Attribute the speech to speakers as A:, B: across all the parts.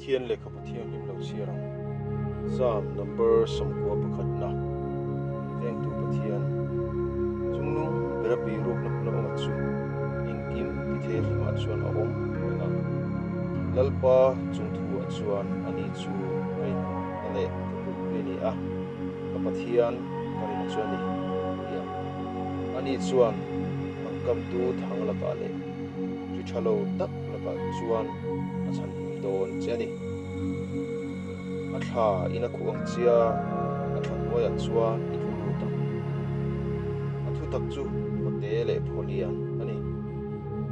A: Pathian lehkhabu thianghlim lo chhiar ang. Psalm number 11 na Vengtu Pathian chungnung bera birukna hmuna awma chu engkim tithei hlimah chuan a awm reng a. Lalpa chungthuah chuan ani chu ka inhawhna leh ka kulhpui a ni a, ka Pathian ka rinna chu a ni, a ti a. Ani chuan thangkamtu thang lakah leh ri tha lo tak lakah chuan a chhanhim dawn che a ni. A thla in a khuh ang chia, a thla hnuaiah chuan i tlu lut ang. A thutak chu phawte leh phaw lian a ni.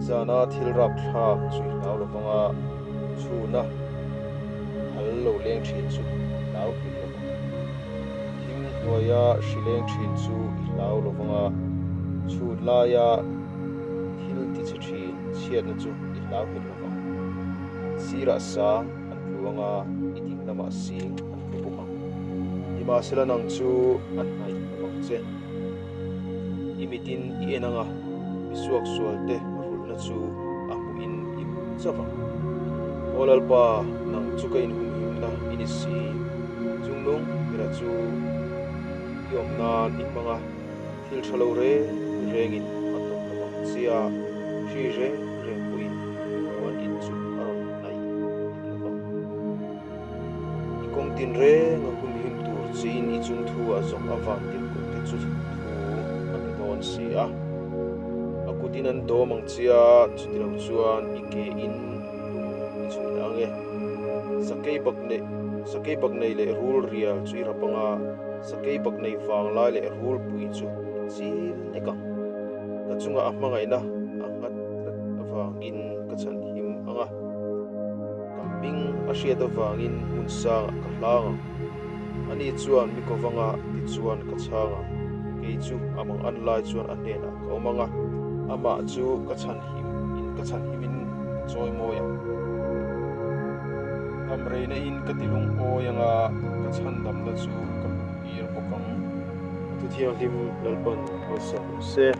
A: Zana thil rap thlak chu i hlau lovang a, chhuna hal lo leng thin chu i hlau hlim lovang. Thim hnuaia hri leng thin chu i hlau lovang a, chhun laia thil tichhe thin chhiatna chu i hlau hek lovang. Sirah sang an tlu ang a, i ding lamah sing an tlu bawk ang. Nimahsela nang chu a hnaih lovang che. I mitin i en ang a, mi suaksualte rulhna chu a hmuhin i hmu chauh ang. Aw Lalpa, nang chu ka inhumhimna i ni si. Chungnung bera chu i awm nan i hmang a, thil tha lo reng rengin a tawp lo ang chia, hri reng reng pawhin i puan in chu a rawn hnaih dik lo vang. I kawng tinreng a humhim tur chiin i chungthu a zawng avang tirhkohte chu thu a pe dawn si a. A kutin an dawm ang chia, chutilo chuan i ke in lung i chhui dah ang e. Sakei bak nei Sakei bak nei leh rul rial chu i rap ang a, sakei bak nei vang lai leh rul pui chu i chil nek ang. Ka chungah a hmangaihna a nghat tlat avangin ka chhanhim ang a. Ka hming a hriat avangin hmun sangah ka hlang ang. Ani chuan mi kovanga tichuan ka chhang ang. Kei chu a mang an lai chuan a hnenah ka awm ang a, amah chu ka chhanhim in ka chhanhim in ka chawi mawi ang. Dam reina in ka ti lungawi ang a, ka chhandamna chu ka hmuh tir bawk ang. A thu thianghlim Lalpan malsawm rawh se.